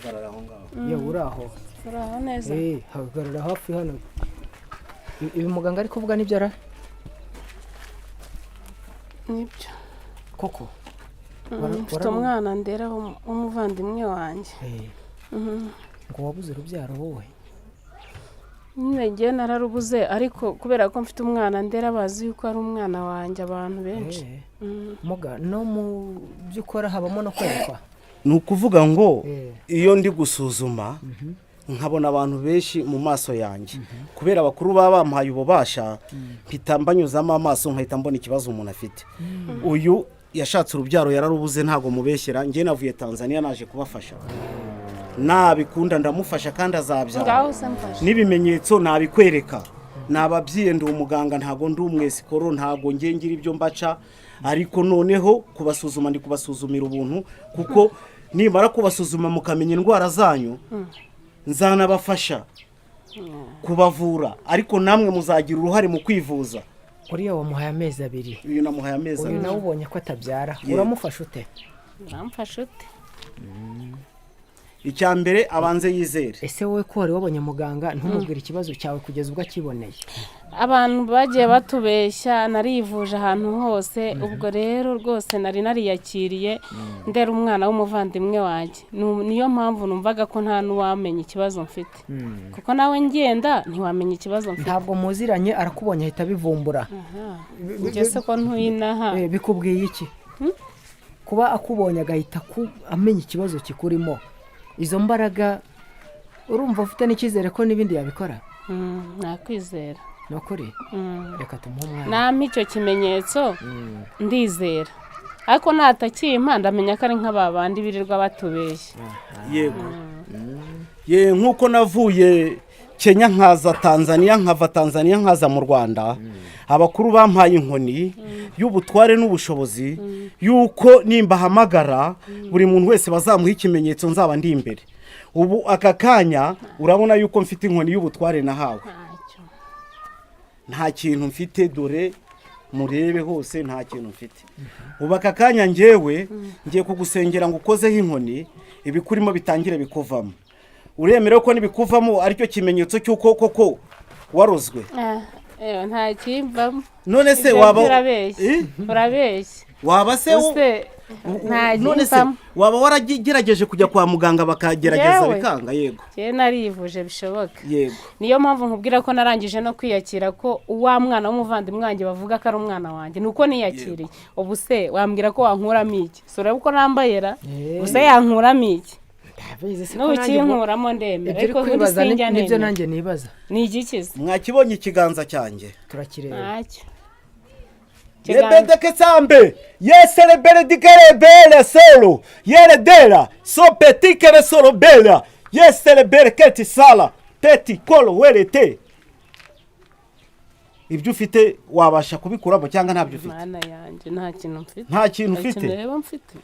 Hagarara aho ngaho. Yewe, uri aho? Uraho neza. Hagarara hafi hano. Ibi muganga ari kuvuga nibyo ara? Nibyo. Koko? Mfite umwana ndera w'umuvandimwe wanjye. Ngo wabuze urubyaro wowe? Nyine ngewe nararubuze, ariko kubera ko mfite umwana ndera, bazi yuko ari umwana wanjye, abantu benshi. Muga, no mu byo ukora habamo no kwerekwa? Ni ukuvuga ngo iyo ndi gusuzuma nkabona abantu benshi mu maso yanjye, kubera abakuru baba bamuhaye ububasha, mpita mbanyuzamo amaso nkahita mbona ikibazo umuntu afite. Uyu yashatse urubyaro yararubuze, ntabwo mubeshyera. Njye navuye Tanzania naje kubafasha, nabikunda ndamufasha kandi azabyara. Ngaho se mfashe. N'ibimenyetso nabikwereka, nababyiye. Ndi umuganga, ntabwo ndi umwesikoro, ntabwo ngiye ngira ibyo mbaca, ariko noneho kubasuzuma ndi kubasuzumira ubuntu, kuko nimara kubasuzuma mukamenya indwara zanyu, nzanabafasha kubavura, ariko namwe muzagira uruhare mu kwivuza. Uriya wamuhaye amezi 2. Uyu namuhaye amezi Uyu 2. nawe ubonye ko atabyara. Yego. Uramufasha ute? Uramfasha ute? Icya mbere abanze yizere. Ese wowe ko wari wabonye muganga, ntumubwire ikibazo cyawe kugeza ubwo akiboneye? Abantu bagiye batubeshya, narivuje ahantu hose. Ubwo rero rwose nari nariyakiriye, ndera umwana w'umuvandimwe wanjye. Niyo mpamvu numvaga ko nta n'uwamenya ikibazo mfite, kuko nawe ngenda ntiwamenya ikibazo mfite. Ntabwo muziranye, arakubonye ahita abivumbura. Njye se ko ntuye inaha? Bikubwiye iki kuba akubonye agahita amenya ikibazo kikurimo? Izo mbaraga, urumva ufite n'icyizere ko n'ibindi yabikora? Nakwizera. Ni ukuri? Reka tumuhe umwanya. Nampa icyo kimenyetso ndizera, ariko natakimpa ndamenya ko ari nk'aba bandi birirwa batubeshya. Yego ye, nk'uko navuye Kenya nkaza Tanzania, nkava Tanzania nkaza mu Rwanda, abakuru bampaye inkoni y'ubutware n'ubushobozi y'uko nimbahamagara buri muntu wese bazamuha ikimenyetso, nzaba ndi imbere. Ubu aka kanya urabona yuko mfite inkoni y'ubutware nahawe. Ntacyo. Nta kintu mfite, dore murebe hose, nta kintu mfite. Ubu aka kanya ngewe ngiye kugusengera ngo ukozeho inkoni, ibikurimo bitangire bikuvamo. Uremera ko nibikuvamo aricyo kimenyetso cy'uko koko warozwe? Ah, ewe, nta kimvamo. None se Ibyo waba urabeshya. Eh? Urabeshya. Waba se Ese nta none se kimvamo. waba waragerageje kujya kwa muganga bakagerageza Yewe. bikanga? Yego. Njyewe narivuje bishoboka. Niyo mpamvu nkubwira ko narangije no kwiyakira, ko wa mwana w'umuvandimwe wanjye bavuga ko ari umwana wanjye, ni uko niyakiriye. Ubu se wambwira ko wankuramo iki? Si urebe uko nambaye ra? Ubu se yankuramo iki? Ndabizi se ko nanjye N'ukinkuramo ndemera. Ibyo uri Ariko ubundi kwibaza sinjya nibyo nemera. nanjye nibaza. Ni igikiza. Mwakibonye ikiganza cyanjye? Turakireba. Ntacyo. Rebede kesambe yeserebere dikerebere solo yeredera sopetikere solo bela yeserebere keti sala teti kolo werete. Ibyo ufite wabasha kubikuramo cyangwa ntabyo ufite? Mana yanjye, nta kintu mfite. Nta kintu Nta ufite? kintu reba mfite,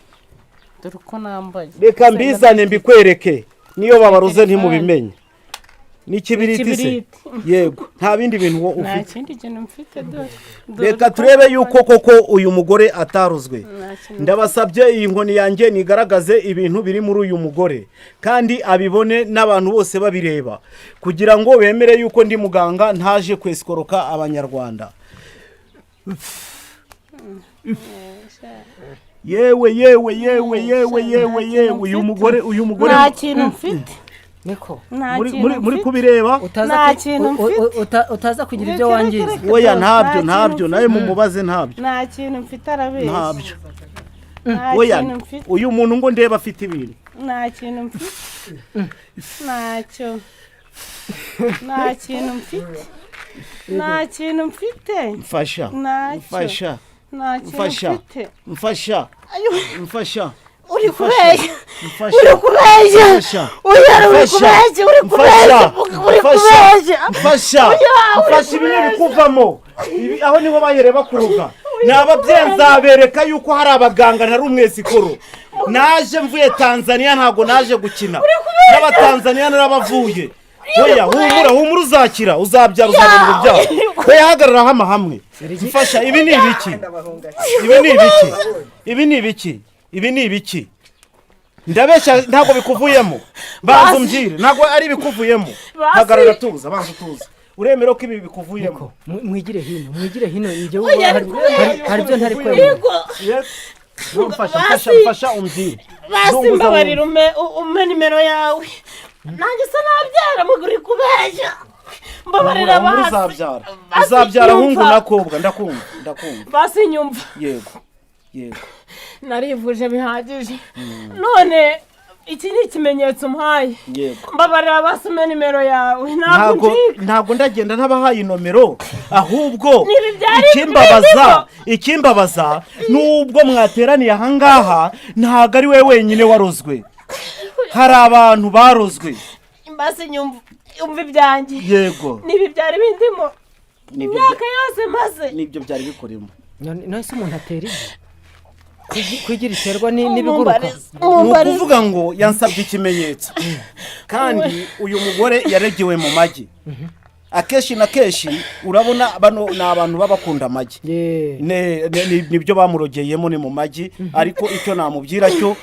dore uko nambaye. Reka mbizane mbikwereke, niyo babaruze ntimubimenye. Ni ikibiriti se? Ikibiriti. Yego, nta bindi bintu wo Nta ufite? kindi kintu mfite, dore. Dore Reka uko turebe nambaye. yuko koko uyu mugore ataruzwe. Nta kintu. Ndabasabye, iyi nkoni yanjye nigaragaze ibintu biri muri uyu mugore, kandi abibone n'abantu bose babireba, kugira ngo bemere yuko ndi muganga, ntaje kwesikoroka abanyarwanda. Yewe, yewe, yewe, yewe, yewe, yewe, uyu mugore, uyu mugore! Nta kintu mfite. Niko. Nta Muri kintu muri mfite. kubireba? Utaza Nta kintu mfite. utaza kugira ibyo Reka, wangiza. reka, reka. Oya, Nta ntabyo. kintu Ntabyo. mfite. Nawe mumubaze, ntabyo. Nta kintu mfite, arabeshya. Ntabyo. Nta Oya. kintu mfite. Uyu muntu ngo ndebe afite ibintu. Nta kintu mfite, ntacyo, nta kintu mfite, nta kintu mfite. Mfasha. Ntacyo. Mfasha. Nta kintu Mfasha. mfite. Mfasha, mfasha. Uri Mfasha. kubeshya. Mfasha. Uri kubeshya. Mfasha. Oya, uri Mfasha. kubeshya, uri Mfasha. kubeshya, uri Mfasha. kubeshya. Mfasha. Oya, uri Mfasha, ibi ni kubeshya. ibikuvamo. Ibi aho niho bahereye bakuruga. Ni ababyeyi, nzabereka yuko hari abaganga, ntari umwesikoro. Naje mvuye Tanzania, ntabwo naje gukina n'abatanzaniya, narabavuye. Oya, humura, humura, uzakira, uzabyara, uzabona urubyaro. Oya, hagarara hama hamwe. Mfasha, ibi ni ibiki? Ibi ni ibiki? Ibi ni ibiki? Ibi ni ibiki? Ndabeshya? Ntabwo bikuvuyemo? Banza Basi. umbwire, ntabwo ari ibikuvuyemo? Basi. Hagarara, tuza, banza utuza. Uremera ko ibi bikuvuyemo? Niko, mwigire hino, mwigire hino, njyewe Oya, hari ariko hari ibyo ntari kwemera. Yego. Yes. Mfasha, mfasha. Basi. Mfasha umbwire. Basi. Zunguza. Mbabarira, umpe nimero yawe, nanjye se nabyara muguri kubeshya? Mbabarira. Humura, Basi. uzabyara. Basi. Uzabyara hungu Nyumva. nakobwa. Ndakumva, ndakumva. Basi nyumva. Yego, yego. Narivuje bihagije, none iki ni ikimenyetso umpaye. Yego. Mbabarira basi, umpe nimero yawe, ntabwo Ntabwo ncika. Ntabwo ndagenda ntabahaye inomero, ahubwo Niba ibyari ikimbabaza, ikimbabaza, nubwo mwateraniye ahangaha, ntabwo ari we wenyine warozwe, hari abantu barozwe. Basi nyumva, umva ibyanjye. Yego. Niba ibyari bindimo Nibyo. imyaka yose maze. Nibyo byari bikurimo. None se umuntu atera igi? Kugira iterwa n'ibiguruka? Mumbarize. Ni Mumbarize. ukuvuga ngo yansabye ikimenyetso, kandi uyu mugore yaregewe mu magi. Akenshi na kenshi urabona bano ni abantu baba bakunda amagi. Nibyo bamurogeyemo, ni mu magi, ariko icyo namubwira cyo